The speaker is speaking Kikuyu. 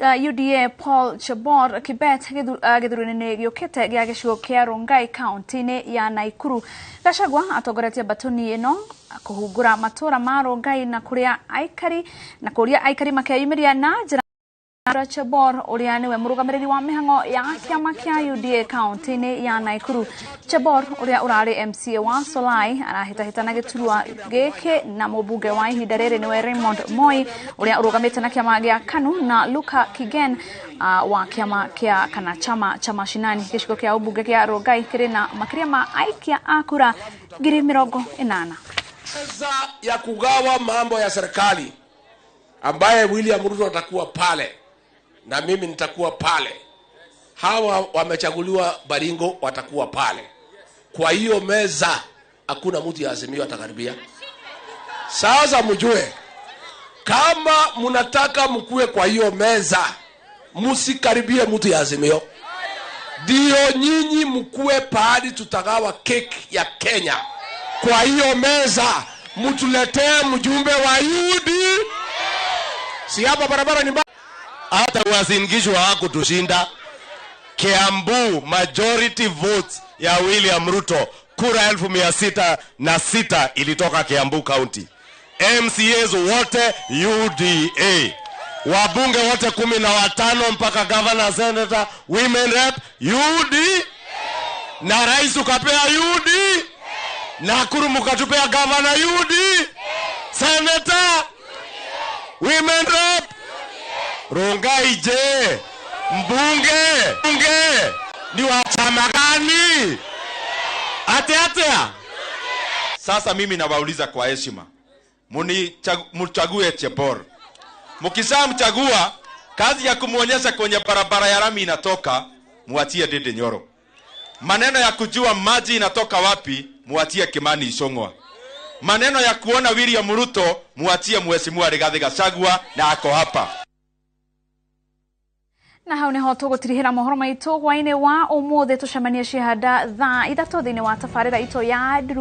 UDA Paul Chebor Kibet gĩthurano-inĩ gĩũkĩte gĩa gĩcigo kĩa Rongai kaunti-inĩ ya Naikuru. Gachagua atongoretie mbatoni ĩno kũhungũra matũra ma Rongai na kũrĩa aikari na kũria aikari makeyumĩria na njĩra Chebor ũrĩa nĩwe mũrũgamĩrĩri wa mĩhang'o ya kĩama kĩa UDA kaunti-inĩ ya Naikuru. Chebor ũrĩa ũrarĩ MCA wa Solai arahĩtahĩtana gĩturwa gĩkĩ na mũmbunge wa ihinda rĩrĩ nĩwe Raymond Moi ũrĩa ũrũgamĩte na kĩama gĩa KANU na Luka Kigen wa kĩama kĩa kana chama cha mashinani. Gĩcigo kĩa ũmbunge kĩa Rongai kĩrĩ na makĩria ma aikia a kura 80,000. Pesa ya kugawa mambo ya serikali ambaye William Ruto atakuwa pale na mimi nitakuwa pale. Hawa wamechaguliwa Baringo watakuwa pale. Kwa hiyo meza hakuna mtu ya Azimio atakaribia. Sasa mjue kama mnataka mkue kwa hiyo meza, msikaribie mtu ya Azimio, ndio nyinyi mkue pahali tutagawa keki ya Kenya. Kwa hiyo meza mtuletee mjumbe wa UD. Si hapa barabara ni mbaya. Hata Uasin Gishu hawakutushinda. Kiambu majority votes ya William Ruto kura 606,000 ilitoka Kiambu County. MCAs wote UDA, wabunge wote 15 mpaka governor, senator, women rep UD, na rais ukapea UD, Nakuru mukatupea governor UD, senator, women rep. Rongai je, mbunge mbunge ni wa chama gani? Ate atea. Sasa mimi nawauliza kwa heshima, mchague Chebor. Mkishamchagua, kazi ya kumwonyesha kwenye barabara ya lami inatoka, muachie Ndindi Nyoro. Maneno ya kujua maji inatoka wapi, muachie Kimani Ichung'wa. Maneno ya kuona William Ruto, muachie Mheshimiwa Rigathi Gachagua na ako hapa. Na hau niho tũgũtirihĩra mohoro maitũ hwainĩ wa ũmũthĩ. Tũcemanie cihanda thaa 3 thĩinĩ wa tabarĩra itũ ya Nduru.